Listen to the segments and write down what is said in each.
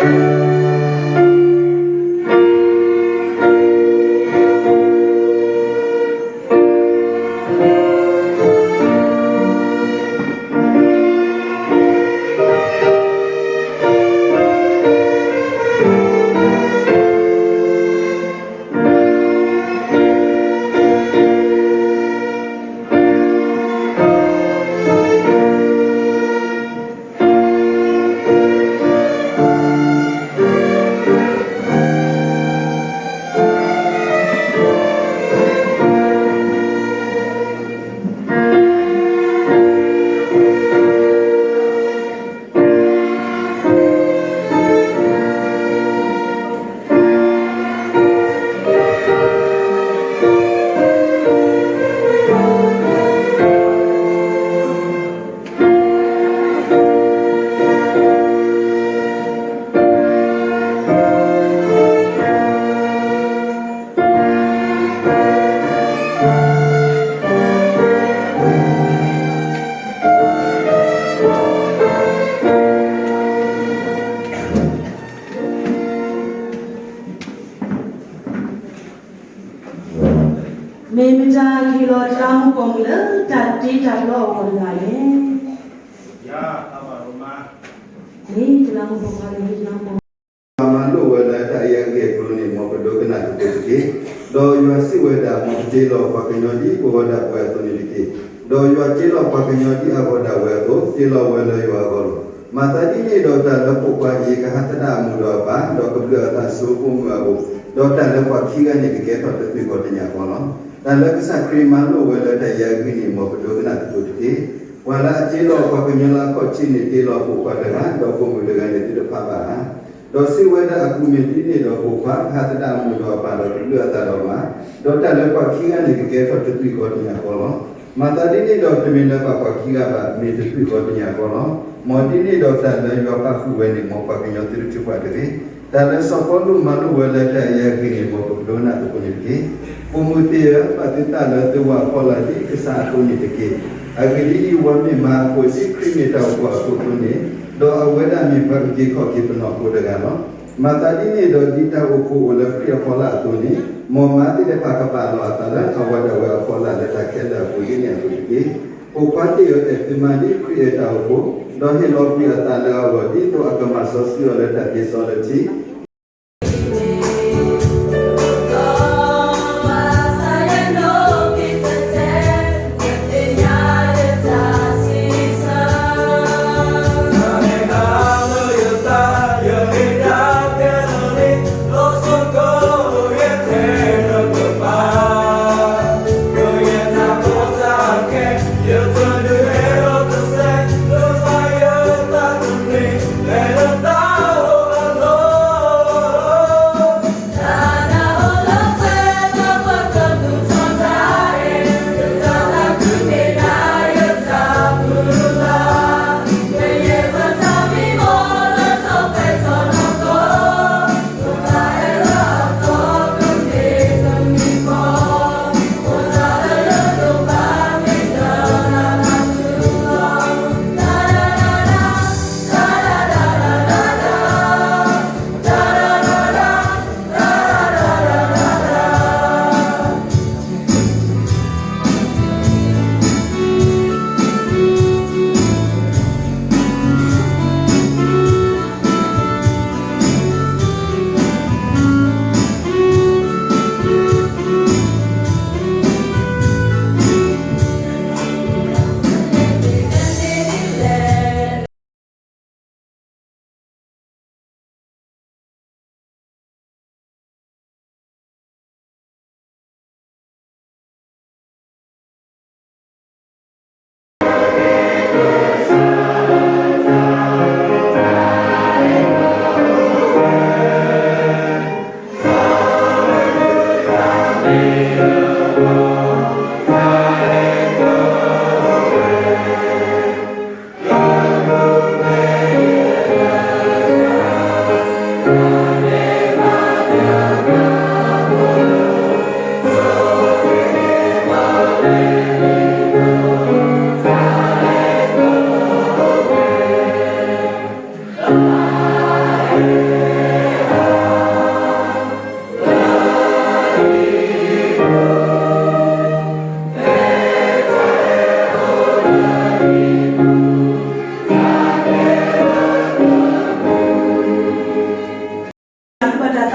မ့ၢ်မတၤကဟ့ၣ်လီၤတၢ်မူပိာ်မုၣ်လၢတၢ်တ့တၢ်ဖျီအဂီၢ်တဂၤလဲၣ်. မ့ၢ်တၢ်လၢမူပိာ်ခွါန့ၣ် တၢ်လၢမူပိာ်ခွါ ယွၤမၤလိာ်ဝဲလၢတၢ်အံၤအဂ့ၢ်အကျိၤန့ၣ် မ်ပဒိကနၣ်သကိးတက့ၢ်. ဒီးယွၤစံးဝဲဒၣ်, မ်ပတ့လီၤပှၤကညီဒ်ပဝဲဒၣ်ပဝဲအသိးန့ၣ်တက့ၢ်. ဒီးယွၤတ့လီၤပှၤကညီဒ်အဂီၢ်ဒၣ်ဝဲအသိး, တ့လီၤဝဲလၢယွၤအဂီၢ်လီၤ. မၤသးဒ်န့ၣ်ဒီးတၢ်လၢပိာ်ခွါအံၤ ကဟးသဒၣ်အမိၢ်ဒီးအပၢ်, ဒီးကဘျုးအသးဆူပိာ်မုၣ်အအိၣ်, ဒီးတၢ်လၢပှၤခံဂၤန့ၣ် ကကဲထီၣ်တသွံၣ်ဃီတညၣ်ဃီလီၤ. တၢ်လၢကစၢ်ခရံာ်မၤလိာ်ဝဲလၢတၢ်အံၤအဂ့ၢ်န့ၣ် မ်ပဒိကနၣ်သကိးတက့ၢ်. ပှၤလၢအတ့လီၤပှၤကညီလၢအခီၣ်ထံးန့ၣ် တ့လီၤပိာ်ခွါတဂၤ, ဒီးပိာ်မုၣ်တဂၤန့ၣ် သုတဖးဘၣ်ဧါ. ဒီးစံးဝဲဒၣ်, အပူၤမ့ၢ်ဒ်န့ၣ်ဒီးပိာ်ခွါကဟးသဒၣ်အမိၢ်ဒီးအပၢ်ဒီးကဘျုးအသးဒီးမၤ, ဒီးတၢ်လၢပှၤခံဂၤန့ၣ် ကကဲထီၣ်တသွံၣ်ဃီတညၣ်ဃီလီၤ. မၤသးဒ်န့ၣ်ဒီးတမ့ၢ်လၢဘၣ်ပှၤခံဂၤဘၣ်, မ့ၢ်တသွံၣ်ဃီတညၣ်ဃီလီၤ. မ်ဒ်န့ၣ်ဒီးတၢ်လၢယွၤပာ်ဃုာ်ဝဲန့ၣ် မ်ပှၤကညီသုတထုးပှၤတဂ့ၤ. တၢ်လၢစီၤပီလူးမၤလိာ်ဝဲလၢတၢ်အံၤအဂ့ၢ်န့ၣ် မ်ပဒိကနၣ်သကိးန့ၣ်တက့ၢ်. ပိာ်မုၣ်သ့ၣ်ဧၢ, ဘၣ်သုသးလၢသုဝၤအဖီလာ်ဒ်ကစၢ်အသိးန့ၣ်တက့ၢ်. အဂ့ၢ်ဒ်အံၤ, ဝၤမ့ၢ်မါအဃိ, ဒ်ခရံာ်မ့ၢ်တၢ်အိၣ်ဖှိၣ်အဃိအသိးန့ၣ်, ဒီးအဝဲဒၣ်မ့ၢ်ပှၤအုၣ်က့ၤခီၣ်က့ၤပနီၢ်ဖိတဂၤလီၤ. မၤသးဒ်န့ၣ်ဒီး ဒ်တၢ်အိၣ်ဖှိၣ်အိၣ်လၢခရံာ်အဖီလာ်အသိးန့ၣ်, မ်မါသ့ၣ်တဖၣ်ကပာ်လီၤအသးလၢအဝဲဒၣ်ဝဲအဖီလာ်လၢတၢ်ခဲလၢာ်အပူၤဒ်န့ၣ်အသိးတက့ၢ်. ပိာ်ခွါသ့ၣ်ဧၢ, အဲၣ်သုမါဒ်ခရံာ်အဲၣ်တၢ်အိၣ်ဖှိၣ်, ဒီးဟ့ၣ်လီၤကွံာ်အသးလၢအဂီၢ် ဒ်သိးအကမၤစီဆှံအီၤလၢတၢ်သ့စီလၢထံ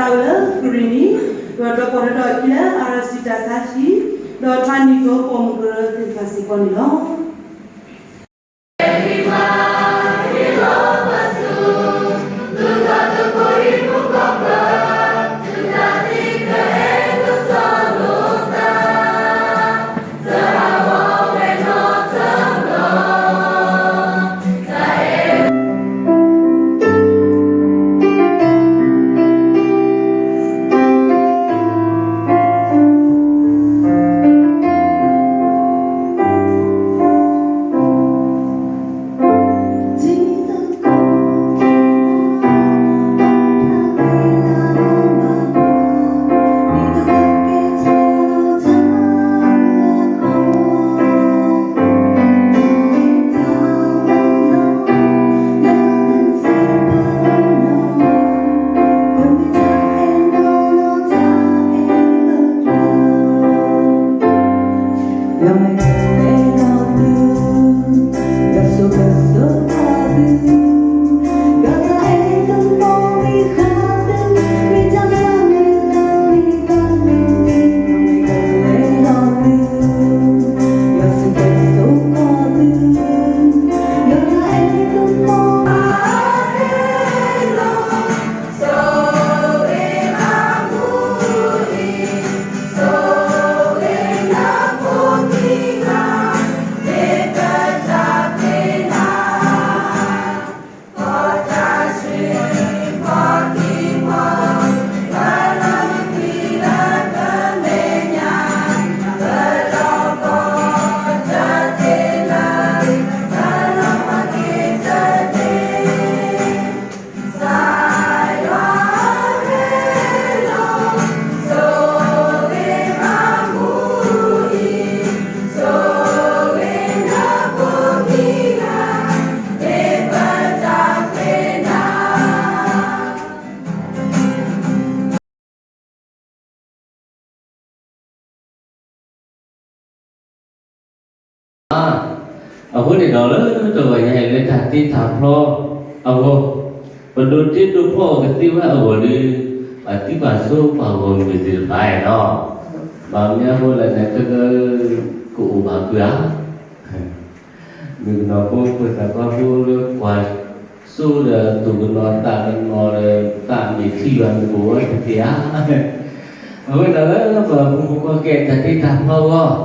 တၢ်ဝဲလၢကရံၣ်နံၤ ဒီးဒီးပှၤဒီးဒီးခံလၢ အရစံတၢ်ဆါဟံၣ် ဒီးထါနံၣ်ကျိပိာ်မုၣ်ကရၢသ့ၣ်တဖၣ်စ့ၢ်ကီးန့ၣ်လီၤ.အဃိန့ၣ်ဒီးလၢတဂီၤညါအံၤလၢတၢ်တ့တၢ်ဖျီအဂီၢ်, ပဒိးတ့ဒိးဖျီအီၤကသ့ဝဲအဂီၢ်ဒီး, ပှၤသံပှၤစိပှၤဂီၢ်မုၢ်သ့ၣ်တဖၣ်အံၤဒီး, ဘၣ်မနုၤအဃိလဲၣ်န့ၣ် ခဲက ကအိၣ်ဘၣ်ကွံာ်ဧါ. မုၣ်ကနီၤဖိပှၤသးပှၢ်ဖိလၢကွၢ်စိဒီးသူၣ်ကနီၤသးကနီၤဒီး သးမ့ၢ်ထံယွၤမ့ၢ်ကအိၣ်ဝဲတသ့ဧါ. အဝဲဒၣ်လၢပှၤဖိမုၣ်ဖိခွါကဲတၢ်တ့တၢ်ဖျီအဂီၢ်,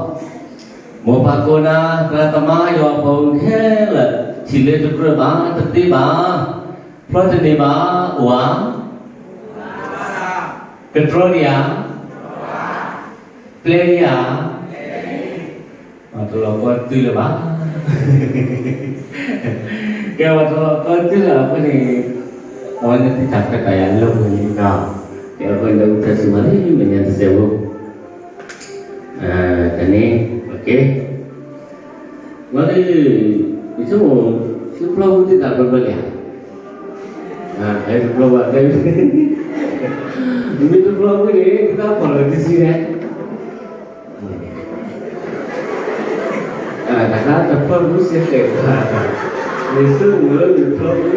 မိၢ်ပၢ်ခိၣ်နၢ် သရၣ်သမါ ယွၤအပှၤဂီၢ်ခဲလၢာ် ထံၣ်လၢတကြၢးဘၣ် တသ့ဘၣ်, ဖျီတန့ၢ်ဘၣ် အိၣ်ဧါ, ကတြီဒံးဧါ, ပျဲဒံးဧါ, တလီၤကီတုၤလၢၤဘၣ်. ကဲ ပှၤတလီၤကီတုၤလၢၤအဃိန့ၣ်, အဝဲန့ၣ်သ့ၣ်တၢ်ခွဲးတၢ်ယာ်လၢပှဲၤလံနီၤ, ကဲအဃိန့ၣ် ဒီးပတၢ်စူၢ်မၤလၢမဲာ်ညါတစဲးဖိ တန့ၣ်, ကဲ, ဝဲဒၣ်, ယဆိကမိၣ်, သုဖျီဝံၤသ့ၣ်တၢ်ဘျီဘျီလံဧါ, အဲ တဖျီဘၣ်, မ့ၢ်တဖျီဝံၤန့ၣ် တၢ်ဖီၣ်လၢသုစုလဲၣ်. တၢ်ခါတဖျီဝံၤစ့ၢ်ကီး, ယဆိကမိၣ်လၢယဖျီဝံၤ,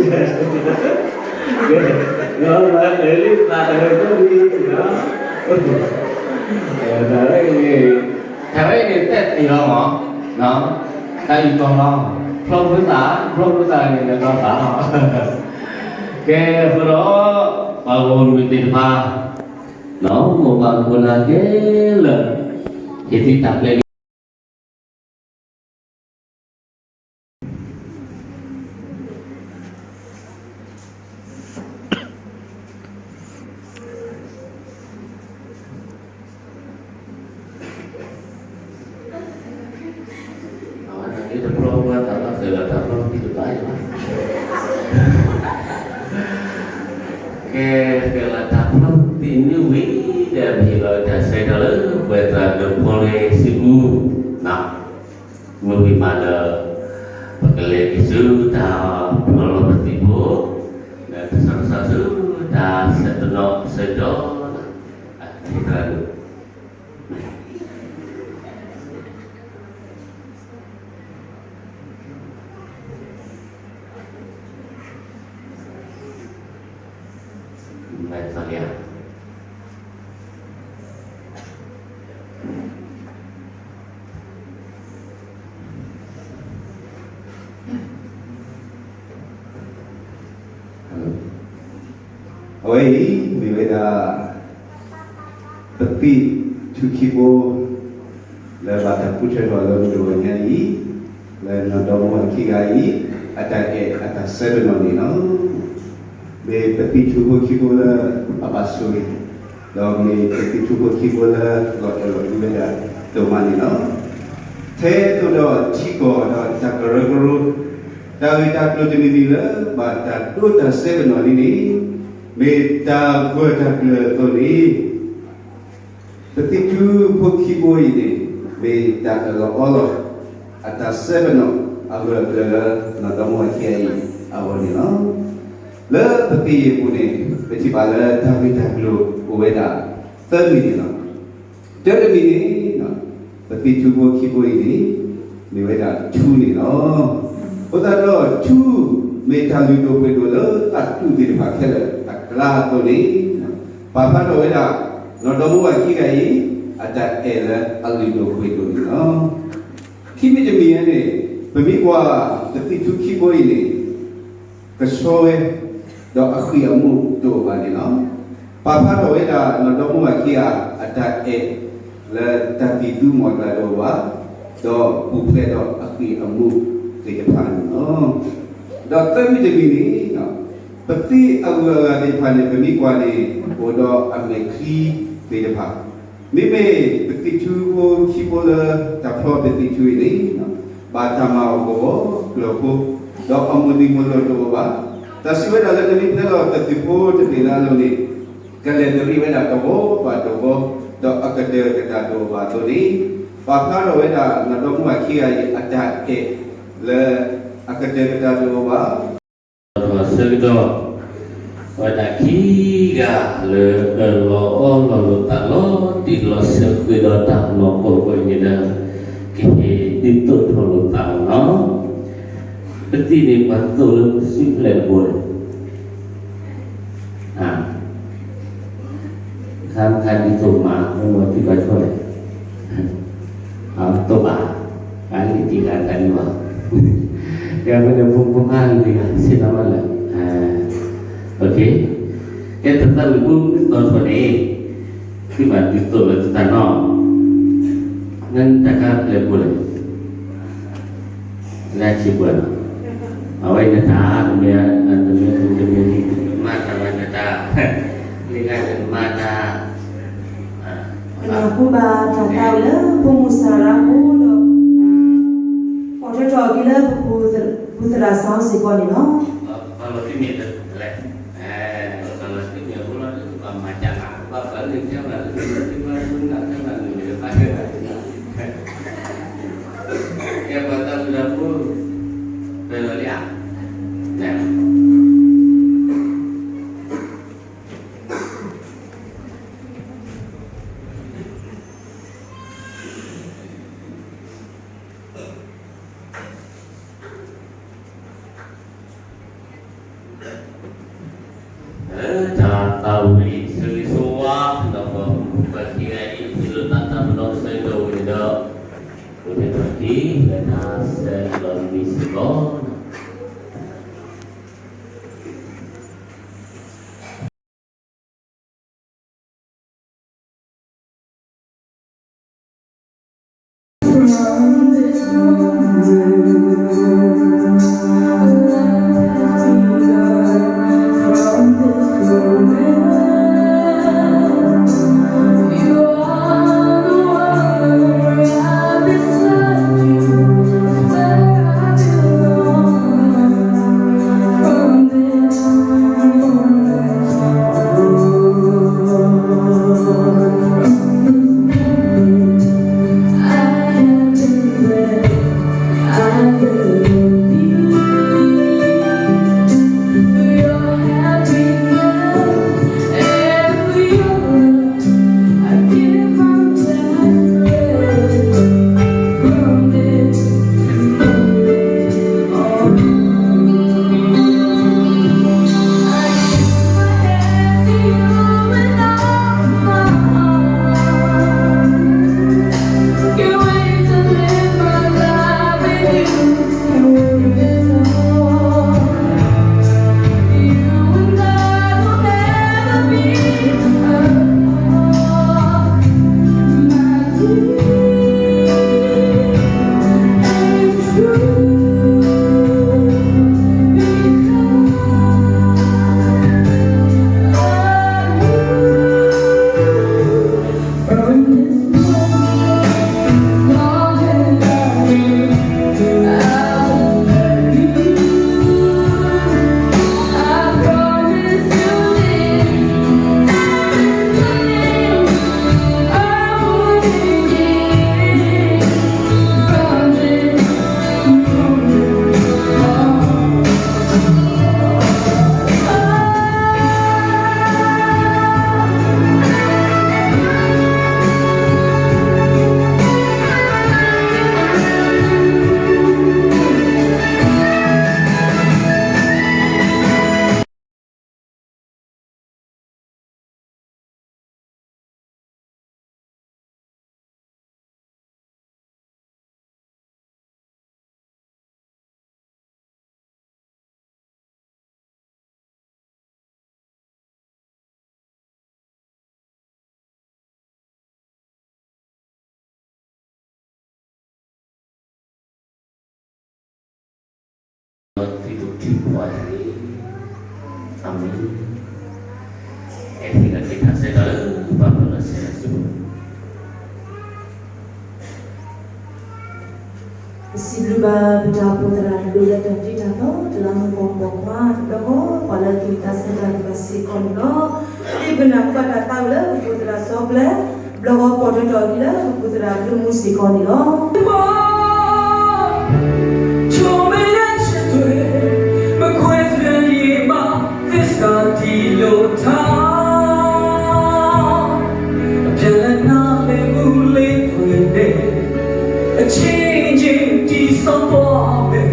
ကဲ, လီၤလီၤလၢသးတဂၤတဝံၤလံနီၤ, တၢ်ဝဲန့ၣ်, တၢ်ဝဲအံၤန့ၣ် တဲသ့လီၤမး, တၢ်အံၤကီလီၤ, ဖျီဝံၤသး, ဖျီဝံၤသးန့ၣ် နကီသးလီၤ. ကဲ, အဃိဒီး, ပှၤဂီၢ်မုၢ်သ့ၣ်တဖၣ်, မိၢ်ပၢ်ခိၣ်နၢ်ခဲလၢာ်, ဟ့ၣ်သုတၢ်ပျဲလံ အဝဲန့ၣ်တဖျီဝဲတၢ်လၢဃဲၤလီၤတၢ်ဖျီသံတဘၣ်ယဘၣ်. ကဲ, ဃဲၤလီၤတၢ်ဖျီသံမ့ၢ်ဝံၤဒီး ပဟ့ၣ်လီၤတၢ်ဆၢကတီၢ်လၢပှၤသရၣ်ဒိၣ်ဖိလ့စုပူၤ, မ့ၢ်ဝံၤမးဒီး ပကလဲၤက့ၤဆူတၢ်ဖျီလီၤပသံးဖိ, ဒီးတၢ်ဆၢကတီၢ်ဆူတၢ်ဆဲးတနီၤဆဲးဒီး သရၣ်ဒိၣ် မ့ၢ်သးလံဧါ. အဝဲအံၤ မ့ၢ်ဝဲဒၣ် ပသံၣ်ထူခံဘိ လၢဘၣ်တၢ်ဃုထၢထီၣ်လၢမုၢ်တဂီၤညါအံၤ လၢနီၢ်ဒီမါဝၤခံဂၤအံၤ အတၢ်အဲၣ်အတၢ်ဆၢကတီၢ်န့ၣ်လီၤ. မ့ၢ်ပသံၣ်ထူဖိခံဘိလၢအဘၣ်ဆိၣ်ဂ့ၤ, ဒီးမ့ၢ်ပသံၣ်ထူဖိခံဘိလၢလီၤအဲၣ်လီၤကွံဝဲဒၣ်ဒိၣ်မးန့ၣ်လီၤ. ထဲသိးဒီးထံကီၢ်ဒီးတၢ်ကရၢကရိ တၢ်ဂ့ၢ်တၢ်ကျိၤတမံၤမံၤလၢဘၣ်တၢ်ဒိတၢ်ဆၢကတီၢ်န့ၣ်န့ၣ် မ့ၢ်တၢ်ဂၢၢ်တၢ်ကျၢၤအသိးန့ၣ် ပသံၣ်ထူဖိခံဘိအံၤန့ၣ် မ့ၢ်တၢ်အၢၣ်လီၤအီလီၤ အတၢ်ဆၢကတီၢ်အဂၢၢ်အကျၢၤလၢနီၢ်ဒီမါဝၤခံဂၤအံၤအဂီၢ်န့ၣ်လီၤ. လၢပသံၣ်အပူၤန့ၣ် ပထံၣ်ဘၣ်လၢတၢ်ဂ့ၢ်တၢ်ကျိၤအိၣ်ဝဲဒၣ်သၢမံၤန့ၣ်လီၤ. တၢတမံၤန့ၣ် ပသံၣ်ထူဖိခံဘိအံၤန့ၣ် မ့ၢ်ဝဲဒၣ်ထူန့ၣ်လီၤ. အဃိသတးဒီးထူ မ့ၢ်တၢ်လုၢ်ဒိၣ်ပှ့ၤဒိၣ်လၢအသူၣ်သ့ၣ်တဖၣ်ခဲလၢာ်အကျါအသိးန့ၣ် ပာ်ဖျါထီၣ်ဝဲဒၣ် နီၢ်ဒီမါဝၤခံဂၤအံၤ အတၢ်အဲၣ်လၢအလုၢ်ဒိၣ်ပှ့ၤဒိၣ်န့ၣ်လီၤ. ခံမံၤတမံၤန့ၣ် ပမ့ၢ်ကွၢ်ပသံၣ်ထူခံဘိအံၤန့ၣ် ကဆှီဝဲ ဒီးအဃံၢ်အမူးတအိၣ်ဘၣ်န့ၣ်လီၤ. ပာ်ဖျါထီၣ်ဝဲဒၣ်နီၢ်ဒီမါဝၤခံဂၤ အတၢ်အဲၣ်လၢတၢ်သံၣ်သူမီၢ်ကျၢ်တအိၣ်ဘၣ်, ဒီးပူၤဖျဲးဒီးအဃံၢ်အမူးသ့ၣ်တဖၣ်န့ၣ်လီၤ. ဒီးသၢမံၤတမံၤန့ၣ် ပသံၣ်အဂုၤအဂၤသ့ၣ်တဖၣ်န့ၣ် ပမ့ၢ်ကွၢ်န့ၣ် အိၣ်ဒီးအမဲာ်ချံသ့ၣ်တဖၣ် မ့မ့ၢ်ပသံၣ်ထူဖိခံဘိလၢတၢ်ဖျီပသံၣ်ထူအံၤန့ၣ် ဘၣ်တၢ်မၤအီၤကဝီၤကျၢၤဖိ, ဒီးအမိၢ်နံၤမိၢ်လီၤတအိၣ်ဘၣ်. တၢ်စံးဝဲဒၣ်လၢနမ့ၢ်ဖျဲလီၤတသံၣ်ဖိတဘ့ၣ်လၢအလိၤန့ၣ် ကလဲၤတရံးဝဲဒၣ်တဝီဘၣ်တဝီ, ဒီးအကတၢၢ်ကတၢၢ်တအိၣ်ဘၣ်အသိးန့ၣ် ပာ်ဖျါထီၣ်ဝဲဒၣ်နီၢ်ဒီမါဝၤခံဂၤအံၤအတၢ်အဲၣ်လၢအကတၢၢ်ကတၢၢ်တအိၣ်ဘၣ် ဒီးဆၢကတီၢ် ဝဲဒၣ်ခံဂၤလၢအၢၣ်လီၤအီလီၤလိာ်သးလီၤတံၢ်လီၤဆဲးဃုာ်ဒီးတၢ်မၤပှဲၤပှဲၤန့ၣ်ဒီး ကဟ့ၣ်ဒုးသိးထီၣ်လိာ်သးလီၤနီၤ. ပသံၣ်န့ၣ်ပှၤသိးလၢပစုဖျဲၣ်တဘိန့ၣ် ခါမခါဒ်သိးမး မ့ၢ်ဝဲထံၣ်ဘၣ်ဆိၣ်လဲၣ် အသိးဘၣ် အလံၤတံၢ်ဂၤတၢ်လံဘၣ် ကဲဝဲဒၣ်ဖိဖိခါလံၤတံၢ်ဂၤဆ့ၣ်နီၤဘၣ်လၢ ကဲတသးဝံၣ်ဖိမုၣ်သီထိၣ်န့ၣ် သုဘၣ်ဒုးသိးလၢသုသးနီၤ နတၢ်ခါဖျဲၣ်ဖိလဲၣ် လၢဆံးပှဲၤလီၤ အဝဲနတၢ် တမ့ၢ် တမ့ၢ် တမ့ၢ် မၤတၢ်ဝဲနတၢ် လံၤဂၤနမၤတၢ် ကနၢ်ဟူဘၣ်တၢ်သးဝံၣ်လၢဖိမုၣ်စၤရါဖိဒီး အိၣ်ထီၣ်ထီၣ်က့ၤလၢပပူၤသရၣ်စီၤစ့ၢ်ကီးန့ၣ်လီၤ. ပှၤလီၤတံၢ်မ့ၢ်တလဲၣ်, ပှၤလီၤတံၢ်မ့ၢ်အဃိလီၤ ပှၤမၤကနၣ် ပှၤပှၤလၢကဲဘၣ်လၢကဲဘၣ်လၢကဲဘၣ်လၢကဲဘၣ်လၢ ကဲပှၤသးဝံၣ်လၢဖိ ပၢၢ်လီၤလံဧါ, နဲ တၢ်သးဝံၣ်ဆိၣ်ဂ့ၤဆိၣ်ဝါ ဒီးပှၤမုၢ်ပှၤခံဂၤအံၤ ဟ့ၣ်လိာ်သးတၢ်ပနီၣ်ဆၢကတီၢ်ဝံၤဒီး ပကထီၣ်က့ၤလၢတၢ်ဆၢကတီၢ်မံၤစ့ၢ်ကီး သုတထံၣ်ဘၣ်တဂ့ၤ. အၤမ့ၣ်. အဲၣ်သုလၢက့ၤထးစဲတၢ်လၢပၢ်ပၢ်လၢဆဲးလၢစု ပစံးဘျုးဘၣ်ပတၢ်အိၣ်ဖှိၣ်သရၣ်ဒိၣ်လၢတၢ်တ့တၢ်တီတလးမူကီၢ်ပိာ်ခွါ ဒီးပှၤလၢအသူၣ်တၢ်ဆၢတၢ်ဒိၣ်ဘၣ်စ့ၢ်ကီးန့ၣ်လီၤ. ဒ်ပနၢ်ဟူဘၣ်တၢ်သးဝံၣ်လၢပပူၤသရၣ်စီပျဲ ဘျီဂီၤပိာ်ထွဲထီၣ်အခံလၢပပူၤသရၣ်ဒိၣ်မူစ့ၢ်ကီးန့ၣ်လီၤ. အပျဲၢ်လၢနၤလၢမူလ့ၤကွဲးန့ၣ် အချင်းချင်းတည်ဆောက်သွားမယ်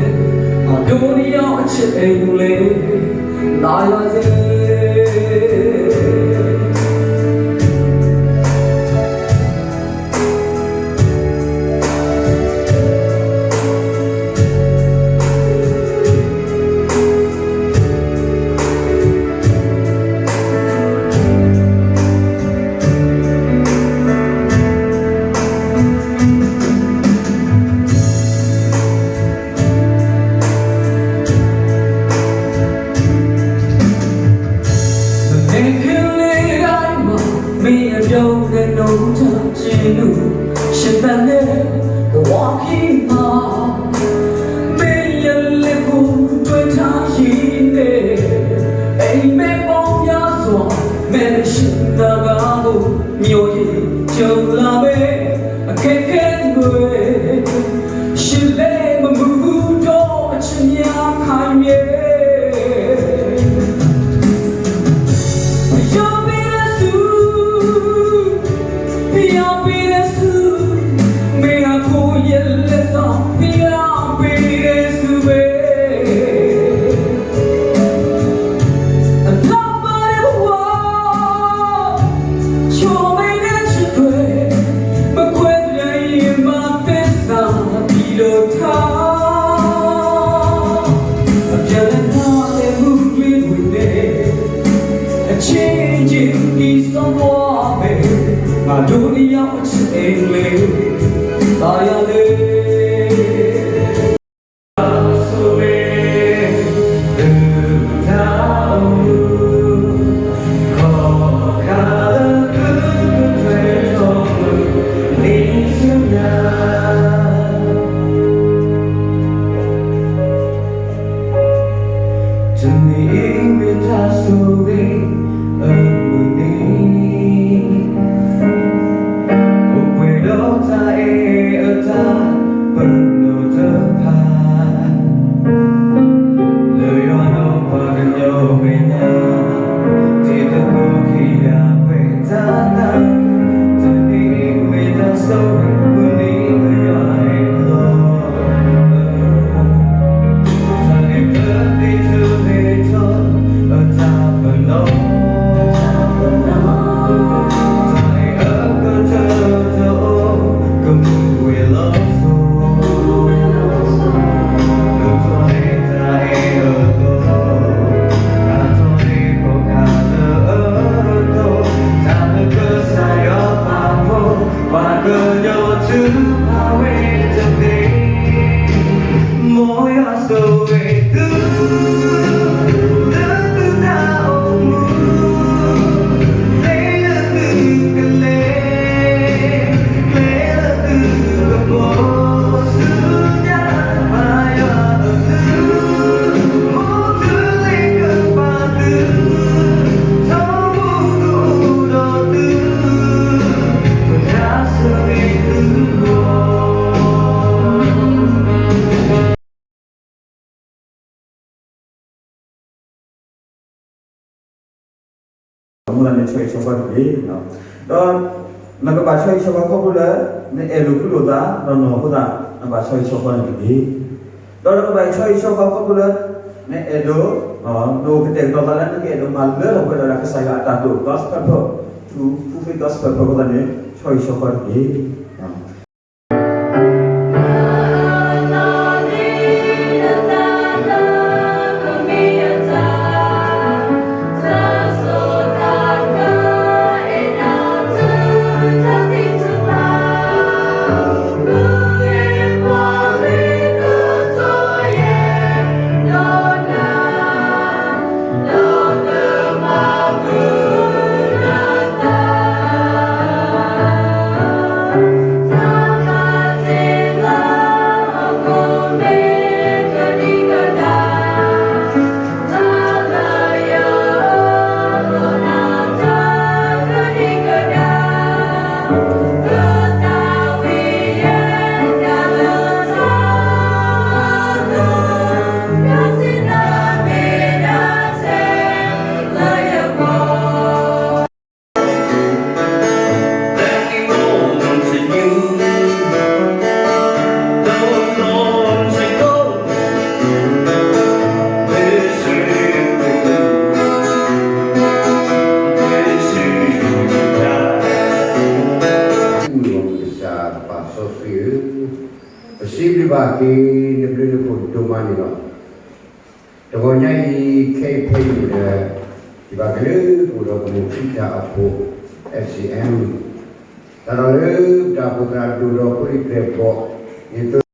အဒို့နှစ်ယောက်အချစ်အိမ်လေး လာရစေ မနက်ခင်းလေးတိုင်းမှာ မင်းအပြုံးနဲ့ နှုတ်ထားခြင်းလို့ ရှင်သန်တဲ့ ဘဝခေတ်မှာ မင်းရဲ့လက်ကို တွေ့ထားရင်းနဲ့ အိပ်မက်ပေါင်းများစွာ မျက်နှာရှင်သန်ကားကို မျှော်ရင်ကြုံလာမယ် အခက်အခဲတွေ ရှင်လည်းမမူဘူးတော့ အချစ်များခိုင်မြဲ ဖျားပေးတဲ့သူ ဖျားပေးတဲ့သူ မင်းဟာကိုယ့်ရဲ့လက်ဆောင် ဖျားပေးတဲ့သူပဲ အလှပတဲ့ဘဝ ချော်မဲတဲ့ချစ်တွေ မခွဲလပ်ရင်မှသစ္စာပြီးတော့ထား အပြန်လည်နားလည်မှုလေးတွေနဲ့ အချင်းချင်းတည်ဆောက်သွားမယ် ငါတို့နှစ်ယောက်အချစ်အိမ်လေး သာယာလေး တနံၤအံၤမ့ၢ်တၢ်ဆိၣ်ဂ့ၤ အမုၢ်နံၤ အိၣ်ပှဲၤဒီးတၢ်အဲၣ်အတၢ်ပနီၣ်တဖၣ် လၢယွၤနီၢ်ပှၤကညီမဲာ်ညါ တံၤသကိးခံဂၤပှဲၤတၢ်သး တနံၤအံၤမ့ၢ်တၢ်ဆိၣ်ဂ့ၤ မုၢ်နံၤမ့ၢ်ယွၤအဲၣ်လီၤ တၢ်အဲၣ်ဖျါသ့ၣ်ထူၣ်သ့ၣ်ထီၣ် အတၢ်ပနီၣ် တၢ်အဲၣ်အကတၢၢ်တအိၣ် ကမူၣ်ဝဲလီၤစိၤ ဒိၣ်ထီၣ်န့ၢ်တၢ်အဲၣ်အသိး အါထီၣ်န့ၢ်ဖိခါလၢအသိး တၢ်သးကစၢ်ယွၤပာ်ဖှိၣ် ပှၤကညီထုကဖၣ်ဝဲတသ့ မ်ယွၤဆိၣ်ဂ့ၤသု လၢသုတၢ်အိၣ်မူ ကျဲလၢသုကလဲၤ ကျဲလၢသုကဘီ ဆူညါဘၣ်ယွၤအဘျုး မ်သုလ့ၤကပာ်သု ထီဘိကအိၣ်ဒီးသု ပတၢ်ဆိၣ်ဂ့ၤသုလီၤ အမူလၢ်န့ၣ် ဆီဟံၣ်ဆီဃီတက့ၢ်. ဒီးနကဘၣ်ဆီဟံၣ်ဆီဃီခီဖျိလၢ နအဲၣ်လိာ်ကွံလိာ်သး ဒီးနီၢ်အဃိသတး နဘၣ်ဆီဟံၣ်ဆီဃီန့ၣ်တက့ၢ်. ဒီးနကဘၣ်ဆီဟံၣ်ဆီဃီခီဖျိလၢ နအဲၣ်ဒိး နအိၣ်ကတဲာ်ကတီၤသးလၢနကအဲၣ်ဒိးမၤလၢထီၣ်ပှဲၤထီၣ်ဒၣ်ကစၢ်ယွၤအတၢ်တိာ် God's purpose, to fulfill God's purpose အဃိသတးန့ၣ် ဆီဟံၣ်ဆီဃီတက့ၢ်. က့ၤနဘျုးနဖှိၣ်ဒိၣ်မးန့ၣ်လီၤ. တဂီၤညါအံၤ ခဲအံၤဖဲအံၤန့ၣ်ဒီး ယဘၣ်က့ၤလၢပအိၣ်ဒီးပမိၢ်ခံတၢ်အဖိ F C M တၢ်ဒီးလၢပတၢ်အိၣ်ဖှိၣ်သရၣ်ဒိၣ်ဒီးဖိလံၤကျဲဘီၣ် ယ